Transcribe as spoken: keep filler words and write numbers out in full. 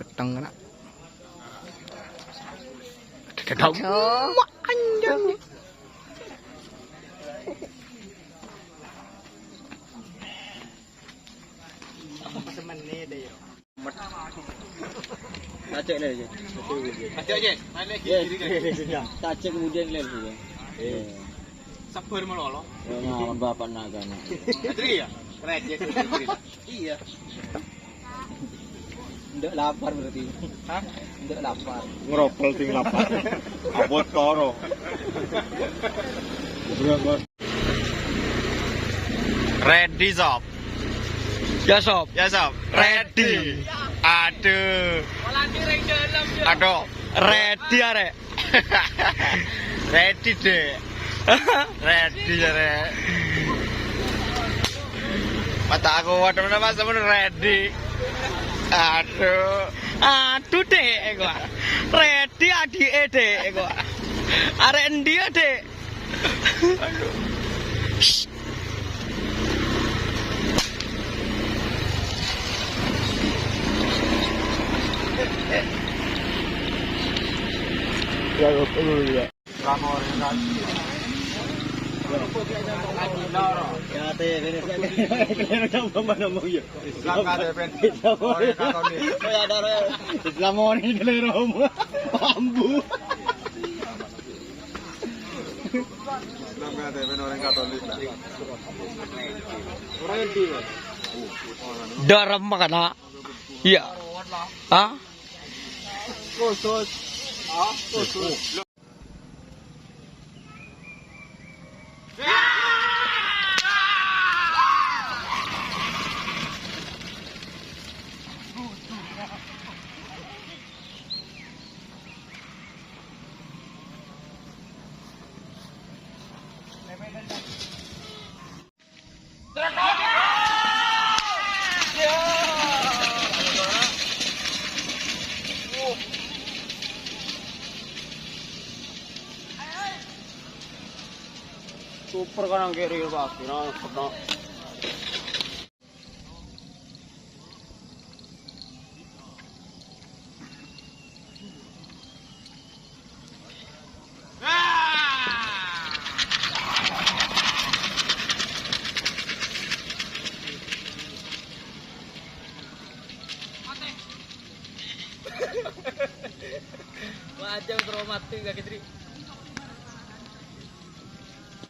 Ketteng kena. Ketteng. Anjing. Cacek lè, Cek. Cacek, Cek. Balik lagi, kiri, kiri. Cacek kemudian lè, Cek. Sabar malolo. Ya, ngawon bapak nak, anak. Adri ya? Keren, Cek. Iya. Ndak lapar berarti. Hah? Ndak lapar. Ngeropel ting lapar. Abot koro. Ready, Sob? Ya, Sob. Ya, Sob. Ready. Aduh. Aduh. Ready, arek. Ready, Dek. Ready, arek. Mata aku, waduh, nama semen ready. Aduh. Aduh, Dek, kok. Ready, adike, Dek, kok. Arek endi ya, Dek? Ya, betul, ya. Islam orèng Katolik. Bambu. Islam kan ada orèng Katolik lah. Darem makana. Iya. Hah? Khusus. Ah, khusus. Super kan angke real pasti, nah, pernah. Wah, aja terus mati, Kak Fitri.